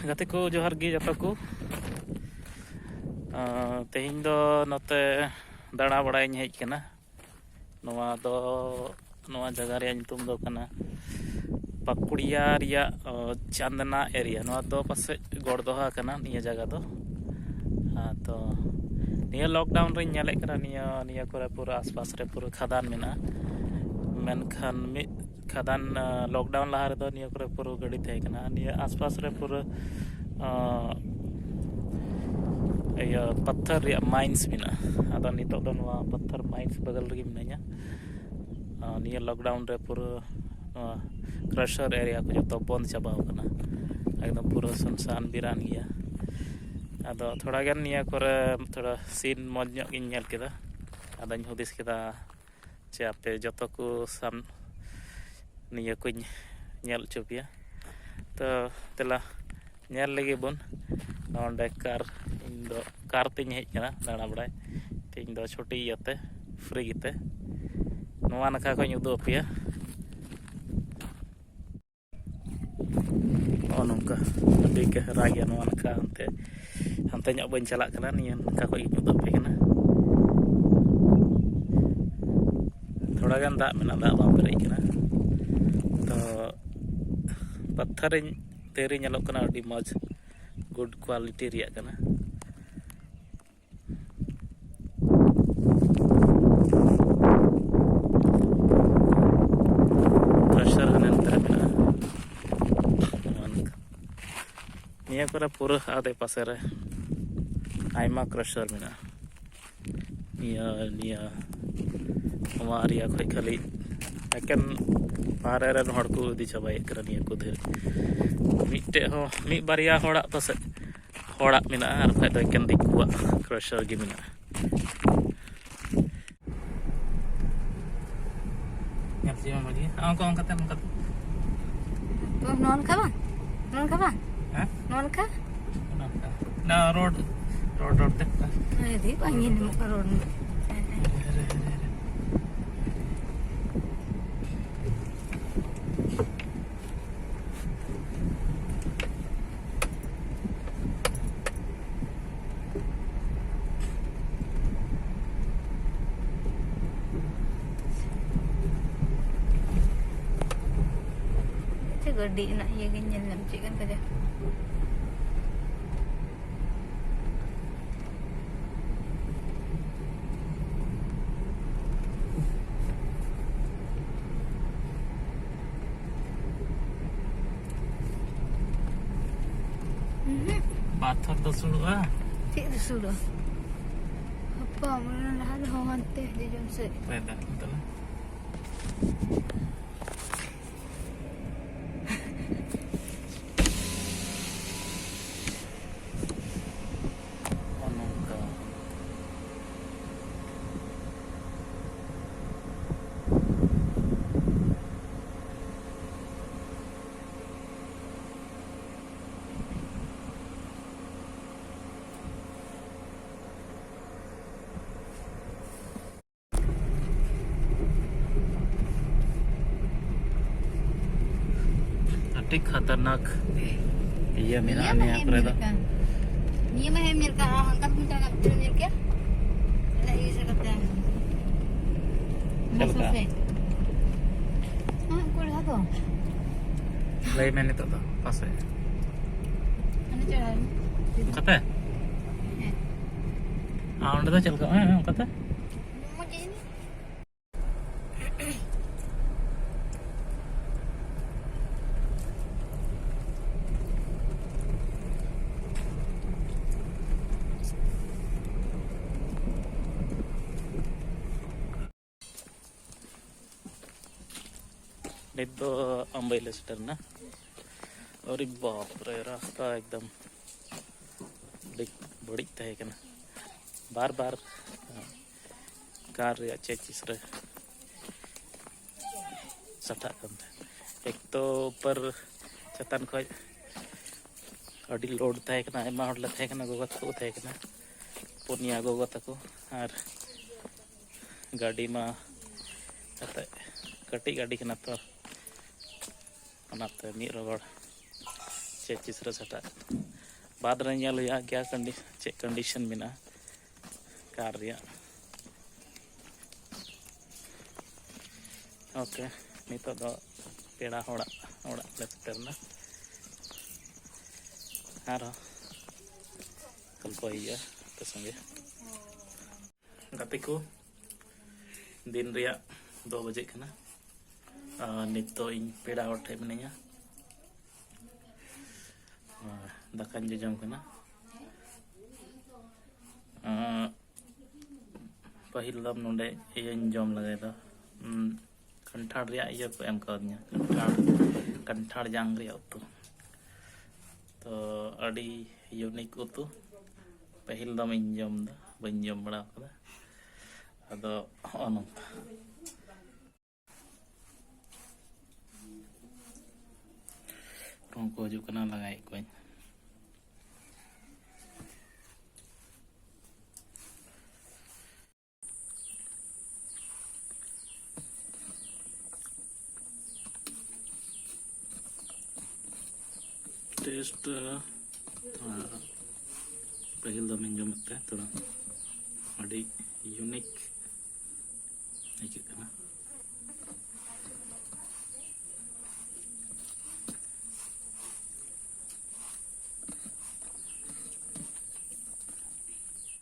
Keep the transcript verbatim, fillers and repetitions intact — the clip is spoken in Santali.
ᱜᱟᱛᱮ ᱠᱚ, ᱡᱚᱦᱟᱨ ᱜᱮ ᱡᱚᱛᱚ ᱠᱚ᱾ ᱟᱸ, ᱛᱮᱦᱮᱧ ᱫᱚ ᱱᱚᱛᱮ ᱫᱟᱬᱟ ᱵᱟᱲᱟᱭᱤᱧ ᱦᱮᱡ ᱠᱟᱱᱟ᱾ ᱱᱚᱣᱟ ᱫᱚ, ᱱᱚᱣᱟ ᱡᱟᱭᱜᱟ ᱨᱮᱭᱟᱜ ᱧᱩᱛᱩᱢ ᱫᱚ ᱠᱟᱱᱟ ᱯᱟᱠᱩᱲᱤᱭᱟ ᱨᱮᱭᱟᱜ, ᱚ, ᱪᱟᱸᱫᱱᱟ ᱮᱨᱤᱭᱟ᱾ ᱱᱚᱣᱟ ᱫᱚ ᱯᱟᱥᱮᱡ ᱜᱚᱲᱫᱚᱦᱟ ᱠᱟᱱᱟ ᱱᱤᱭᱟᱹ ᱡᱟᱭᱜᱟ ᱫᱚ᱾ ᱟᱫᱚ ᱱᱤᱭᱟᱹ ᱞᱚᱠᱰᱟᱣᱩᱱ ᱨᱮᱧ ᱧᱮᱞᱮᱫ ᱠᱟᱱᱟ, ᱱᱤᱭᱟᱹ, ᱱᱤᱭᱟᱹ ᱠᱚᱨᱮ ᱯᱩᱨᱟᱹ ᱟᱥᱯᱟᱥ ᱨᱮ ᱯᱩᱨᱟᱹ ᱠᱷᱟᱫᱟᱱ ᱢᱮᱱᱟᱜᱼᱟ᱾ ᱢᱮᱱᱠᱷᱟᱱ ᱢᱤᱫ ᱠᱷᱟᱫᱟᱱ, ᱟ, ᱞᱚᱠᱰᱟᱣᱩᱱ ᱞᱟᱦᱟ ᱨᱮᱫᱚ ᱱᱤᱭᱟᱹ ᱠᱚᱨᱮ ᱯᱩᱨᱟᱹ ᱜᱟᱹᱰᱤ ᱛᱟᱦᱮᱸ ᱠᱟᱱᱟ᱾ ᱱᱤᱭᱟᱹ ᱟᱥᱯᱟᱥ ᱨᱮ ᱯᱩᱨᱟᱹ, ᱟ, ᱤᱭᱟᱹ, ᱯᱟᱛᱷᱟᱨ ᱨᱮᱭᱟᱜ ᱢᱟᱭᱤᱱᱥ ᱢᱮᱱᱟᱜᱼᱟ᱾ ᱟᱫᱚ ᱱᱤᱛᱚᱜ ᱫᱚ ᱱᱚᱣᱟ ᱯᱟᱛᱷᱟᱨ ᱢᱟᱭᱤᱱᱥ ᱵᱟᱜᱟᱞ ᱨᱮᱜᱮ ᱢᱤᱱᱟᱹᱧᱟ᱾ ᱟ, ᱱᱤᱭᱟᱹ ᱞᱚᱠᱰᱟᱣᱩᱱ ᱨᱮ ᱯᱩᱨᱟᱹ ᱱᱚᱣᱟ ᱠᱨᱟᱥᱟᱨ ᱮᱨᱤᱭᱟ ᱠᱚ ᱡᱚᱛᱚ ᱵᱚᱱᱫ ᱪᱟᱵᱟᱣ ᱠᱟᱱᱟ᱾ ᱮᱠᱫᱚᱢ ᱯᱩᱨᱟᱹ ᱥᱩᱱᱥᱟᱱ ᱵᱤᱨᱟᱱ ᱜᱮᱭᱟ᱾ ᱟᱫᱚ ᱛᱷᱚᱲᱟ ᱜᱟᱱ ᱱᱤᱭᱟᱹ ᱠᱚᱨᱮ ᱛᱷᱚᱲᱟ ᱥᱤᱱ ᱢᱚᱡᱽ ᱧᱚᱜ ᱜᱤᱧ ᱧᱮᱞ ᱠᱮᱫᱟ᱾ ᱟᱫᱚᱧ ᱦᱩᱫᱤᱥ ᱠᱮᱫᱟ ᱡᱮ ᱟᱯᱮ ᱡᱚᱛᱚ ᱠᱚ ᱥᱟᱢ-, ᱱᱤᱭᱟᱹ ᱠᱚᱧ ᱧᱮᱞ ᱦᱚᱪᱚ ᱯᱮᱭᱟ᱾ ᱛᱚ ᱫᱮᱞᱟ, ᱧᱮᱞ ᱞᱮᱜᱮ ᱵᱚᱱ᱾ ᱱᱚᱰᱮ ᱠᱟᱨ, ᱤᱧ ᱫᱚ ᱠᱟᱨ ᱛᱤᱧ ᱦᱮᱡ ᱠᱟᱱᱟ ᱫᱟᱬᱟ ᱵᱟᱲᱟᱭ᱾ ᱛᱮᱦᱮᱧ ᱫᱚ ᱪᱷᱩᱴᱤ ᱤᱭᱟᱹᱛᱮ, ᱯᱷᱨᱤ ᱜᱮᱛᱮ᱾ ᱱᱚᱣᱟ ᱱᱟᱠᱷᱟ ᱠᱷᱚᱱ ᱤᱧ ᱩᱫᱩᱜ ᱟᱯᱮᱭᱟ᱾ ᱱᱚᱜᱼᱚ ᱱᱚᱝᱠᱟ ᱟᱹᱰᱤ ᱜᱟᱦᱨᱟ ᱜᱮᱭᱟ ᱱᱚᱣᱟ ᱱᱟᱠᱷᱟ᱾ ᱦᱟᱱᱛᱮ, ᱦᱟᱱᱛᱮ ᱧᱚᱜ ᱵᱟᱹᱧ ᱪᱟᱞᱟᱜ ᱠᱟᱱᱟ, ᱱᱤᱭᱟᱹ ᱱᱟᱠᱷᱟ ᱠᱷᱚᱱ ᱜᱤᱧ ᱩᱫᱩᱜ ᱟᱯᱮ ᱠᱟᱱᱟ᱾ ᱛᱷᱚᱲᱟ ᱜᱟᱱ ᱫᱟᱜ ᱢᱮᱱᱟᱜᱼᱟ, ᱫᱟᱜ ᱵᱟᱝ ᱯᱮᱨᱮᱡ ᱠᱟᱱᱟ᱾ ᱛᱚ ᱯᱟᱛᱷᱟᱨᱤᱧ ᱛᱮᱨᱮ ᱧᱮᱞᱚᱜ ᱠᱟᱱᱟ, ᱟᱹᱰᱤ ᱢᱚᱡᱽ, ᱜᱩᱰ ᱠᱣᱟᱞᱤᱴᱤ ᱨᱮᱭᱟᱜ ᱠᱟᱱᱟ᱾ ᱠᱨᱟᱥᱟᱨ ᱦᱟᱱᱮ ᱱᱚᱛᱮ ᱨᱮ ᱢᱮᱱᱟᱜᱼᱟ᱾ ᱱᱚᱣᱟ ᱱᱚᱝᱠᱟ᱾ ᱱᱤᱭᱟᱹ ᱠᱚᱨᱮ ᱯᱩᱨᱟᱹ ᱟᱰᱮ ᱯᱟᱥᱮ ᱨᱮ ᱟᱭᱢᱟ ᱠᱨᱟᱥᱟᱨ ᱢᱮᱱᱟᱜᱼᱟ᱾ ᱱᱤᱭᱟᱹ, ᱱᱤᱭᱟᱹ, ᱱᱚᱣᱟ ᱮᱨᱤᱭᱟ ᱠᱷᱚᱡ ᱠᱷᱟᱹᱞᱤ ᱮᱠᱮᱱ ᱵᱟᱦᱨᱮ ᱨᱮᱱ ᱦᱚᱲ ᱠᱚ ᱤᱫᱤ ᱪᱟᱵᱟᱭᱮᱫ ᱠᱟᱱᱟ ᱱᱤᱭᱟᱹ ᱠᱚ ᱫᱷᱤᱨᱤ᱾ ᱢᱤᱫᱴᱮᱡ ᱦᱚᱸ, ᱢᱤᱫ ᱵᱟᱨᱭᱟ ᱦᱚᱲᱟᱜ ᱯᱟᱥᱮᱡ ᱦᱚᱲᱟᱜ ᱢᱮᱱᱟᱜᱼᱟ, ᱟᱨ ᱵᱟᱠᱷᱟᱡ ᱫᱚ ᱮᱠᱮᱱ ᱫᱤᱠᱩᱣᱟᱜ ᱠᱨᱟᱥᱟᱨ ᱜᱮ ᱢᱮᱱᱟᱜᱼᱟ᱾ ᱧᱮᱞ ᱦᱚᱪᱚᱭ ᱢᱮ ᱢᱚᱡᱽ ᱜᱮ᱾ ᱟᱨ ᱚᱱᱠᱟ, ᱚᱱᱠᱟ ᱛᱮ, ᱚᱱᱠᱟ ᱛᱮ᱾ ᱛᱚ ᱱᱚᱣᱟ ᱱᱚᱝᱠᱟ ᱵᱟᱝ? ᱱᱚᱣᱟ ᱱᱚᱝᱠᱟ ᱵᱟᱝ? ᱦᱮᱸ? ᱱᱚᱣᱟ ᱱᱚᱝᱠᱟ? ᱚᱱᱟ ᱨᱳᱰ, ᱨᱳᱰ, ᱨᱳᱰ ᱛᱮ᱾ ᱦᱮᱸ, ᱫᱤ, ᱵᱟᱝ ᱧᱮᱞ ᱧᱟᱢᱚᱜ ᱠᱟᱱᱟ ᱨᱳᱰ ᱨᱮᱱᱟᱜ᱾ ᱦᱮᱸ, ᱦᱮᱸ᱾ ᱜᱟᱹᱰᱤ ᱨᱮᱱᱟᱜ ᱤᱭᱟᱹ ᱜᱤᱧ ᱧᱮᱞ ᱧᱟᱢ ᱦᱚᱪᱚᱭᱮᱫ ᱠᱟᱱ ᱛᱟᱞᱮᱭᱟ᱾ ᱩᱦᱩᱸ᱾ ᱯᱟᱛᱷᱚᱨ ᱫᱚ ᱥᱩᱲᱩᱜᱼᱟ᱾ ᱪᱮᱫ ᱫᱚ ᱥᱩᱲᱩᱜᱼᱟ? ᱦᱟᱯᱟ, ᱚᱱᱟ ᱞᱟᱦᱟ ᱫᱚ ᱦᱚᱸ ᱦᱟᱱᱛᱮ ᱡᱚᱡᱚᱢ ᱥᱮᱫ᱾ ᱚᱠᱚᱭ ᱫᱚ? ᱱᱚᱛᱮ ᱞᱮ᱾ ᱱᱚᱜᱼᱚ ᱱᱚᱝᱠᱟ᱾ ᱟᱹᱰᱤ ᱠᱷᱟᱛᱟᱨᱱᱟᱠ ᱤᱭᱟᱹ ᱢᱮᱱᱟᱜᱼᱟ ᱱᱤᱭᱟᱹ ᱢᱟ ᱱᱤᱭᱟᱹ ᱦᱮᱸ ᱠᱚᱨᱮ ᱫᱚ᱾ ᱧᱮᱞ ᱠᱟᱱ᱾ ᱱᱤᱭᱟᱹ ᱢᱟ ᱦᱮᱸ ᱧᱮᱞ ᱠᱟᱱ᱾ ᱟᱨ ᱦᱟᱱᱠᱟ ᱯᱮ ᱪᱟᱞᱟᱜ ᱠᱟᱱᱟ, ᱯᱮ ᱧᱮᱞ ᱠᱮᱭᱟ? ᱚᱱᱟ ᱤᱭᱟᱹ ᱥᱮᱫ ᱠᱟᱛᱮ᱾ ᱪᱮᱫ ᱞᱮᱠᱟ? ᱦᱮᱸ, ᱩᱱᱠᱩ ᱞᱟᱦᱟ ᱫᱚ᱾ ᱞᱟᱹᱭ ᱢᱮ ᱱᱤᱛᱚᱜ ᱫᱚ ᱚᱠᱟ ᱥᱮᱫ? ᱦᱟᱱᱮ ᱪᱟᱞᱟᱜ ᱢᱮ᱾ ᱚᱱᱠᱟᱛᱮ? ᱦᱮᱸ᱾ ᱟᱨ ᱚᱸᱰᱮ ᱫᱚ ᱪᱮᱫ ᱞᱮᱠᱟ? ᱦᱮᱸ, ᱦᱮᱸ, ᱚᱱᱠᱟᱛᱮ? ᱢᱚᱡᱽ ᱜᱮ ᱡᱟᱹᱱᱤᱡ᱾ ᱱᱤᱛ ᱫᱚ ᱟᱢᱵᱟᱭ ᱞᱮ ᱥᱮᱴᱮᱨ ᱮᱱᱟ᱾ ᱟᱨᱮ ᱵᱟᱯ ᱨᱮ, ᱨᱟᱥᱛᱟ ᱮᱠᱫᱚᱢ ᱟᱹᱰᱤ ᱵᱟᱹᱲᱤᱡ ᱛᱟᱦᱮᱸ ᱠᱟᱱᱟ᱾ ᱵᱟᱨ ᱵᱟᱨ ᱠᱟᱨ ᱨᱮᱭᱟᱜ ᱪᱮᱪᱤᱥ ᱨᱮ ᱥᱟᱴᱷᱟᱜ ᱠᱟᱱ ᱛᱟᱦᱮᱸᱫ᱾ ᱮᱠ ᱛᱚ ᱩᱯᱚᱨ ᱪᱮᱛᱟᱱ ᱠᱷᱚᱡ ᱟᱹᱰᱤ ᱞᱳᱰ ᱛᱟᱦᱮᱸ ᱠᱟᱱᱟ, ᱟᱭᱢᱟ ᱦᱚᱲ ᱞᱮ ᱛᱟᱦᱮᱸ ᱠᱟᱱᱟ, ᱜᱚᱜᱚ ᱛᱟᱠᱚ ᱠᱚ ᱛᱟᱦᱮᱸ ᱠᱟᱱᱟ, ᱯᱩᱱᱭᱟ ᱜᱚᱜᱚ ᱛᱟᱠᱚ, ᱟᱨ ᱜᱟᱹᱰᱤ ᱢᱟ ᱮᱱᱛᱮᱫ ᱠᱟᱹᱴᱤᱡ ᱜᱟᱹᱰᱤ ᱠᱟᱱᱟ ᱛᱚ, ᱚᱱᱟᱛᱮ ᱢᱤᱫ ᱨᱚᱜᱚᱲ ᱪᱮᱪᱤᱥ ᱨᱮ ᱥᱟᱴᱟᱜ ᱠᱟᱱᱟ᱾ ᱵᱟᱫᱽ ᱨᱮ ᱧᱮᱞ ᱦᱩᱭᱩᱜᱼᱟ ᱜᱮᱭᱟ ᱠᱚᱱᱰᱤ-, ᱪᱮᱫ ᱠᱚᱱᱰᱤᱥᱚᱱ ᱢᱮᱱᱟᱜᱼᱟ ᱠᱟᱨ ᱨᱮᱭᱟᱜ᱾ ᱳᱠᱮ, ᱱᱤᱛᱚᱜ ᱫᱚ ᱯᱮᱲᱟ ᱦᱚᱲᱟᱜ ᱚᱲᱟᱜ ᱞᱮ ᱥᱮᱴᱮᱨ ᱮᱱᱟ᱾ ᱟᱨᱦᱚᱸ ᱜᱚᱞᱯᱚ ᱦᱩᱭᱩᱜᱼᱟ ᱟᱯᱮ ᱥᱚᱸᱜᱮ᱾ ᱜᱟᱛᱮ ᱠᱚ, ᱫᱤᱱ ᱨᱮᱭᱟᱜ ᱫᱩ ᱵᱟᱡᱮᱜ ᱠᱟᱱᱟ᱾ ᱟᱨ ᱱᱤᱛ ᱫᱚ ᱤᱧ ᱯᱮᱲᱟ ᱦᱚᱲ ᱴᱷᱮᱱ ᱢᱤᱱᱟᱹᱧᱟ᱾ ᱟᱨ ᱫᱟᱠᱟᱧ ᱡᱚᱡᱚᱢ ᱠᱟᱱᱟ᱾ ᱟᱨ ᱯᱟᱹᱦᱤᱞ ᱫᱚᱢ ᱱᱚᱰᱮ ᱤᱭᱟᱹᱧ ᱡᱚᱢ ᱞᱮᱜᱟᱭ ᱫᱚ, ᱩᱸ, ᱠᱟᱱᱴᱷᱟᱲ ᱨᱮᱭᱟᱜ ᱤᱭᱟᱹ ᱠᱚ ᱮᱢ ᱠᱟᱣᱫᱤᱧᱟ, ᱠᱟᱱᱴᱷᱟᱲ, ᱠᱟᱱᱴᱷᱟᱲ ᱡᱟᱝ ᱨᱮᱭᱟᱜ ᱩᱛᱩ᱾ ᱛᱚ ᱟᱹᱰᱤ ᱤᱭᱩᱱᱤᱠ ᱩᱛᱩ, ᱯᱟᱹᱦᱤᱞ ᱫᱚᱢᱤᱧ ᱡᱚᱢ ᱮᱫᱟ, ᱵᱟᱹᱧ ᱡᱚᱢ ᱵᱟᱲᱟ ᱟᱠᱟᱫᱟ᱾ ᱟᱫᱚ ᱦᱚᱸᱜᱼᱚ ᱱᱚᱝᱠᱟ᱾ ᱨᱚᱝ ᱠᱚ ᱦᱤᱡᱩᱜ ᱠᱟᱱᱟ, ᱞᱟᱜᱟᱭᱮᱫ ᱠᱚᱣᱟᱧ᱾ ᱴᱮᱥᱴ ᱛᱷᱚᱲᱟ ᱯᱟᱹᱦᱤᱞ ᱫᱚᱢᱤᱧ ᱡᱚᱢᱮᱫ ᱛᱮ ᱛᱷᱚᱲᱟ ᱟᱹᱰᱤ ᱤᱭᱩᱱᱤᱠ ᱟᱹᱭᱠᱟᱹᱜ ᱠᱟᱱᱟ᱾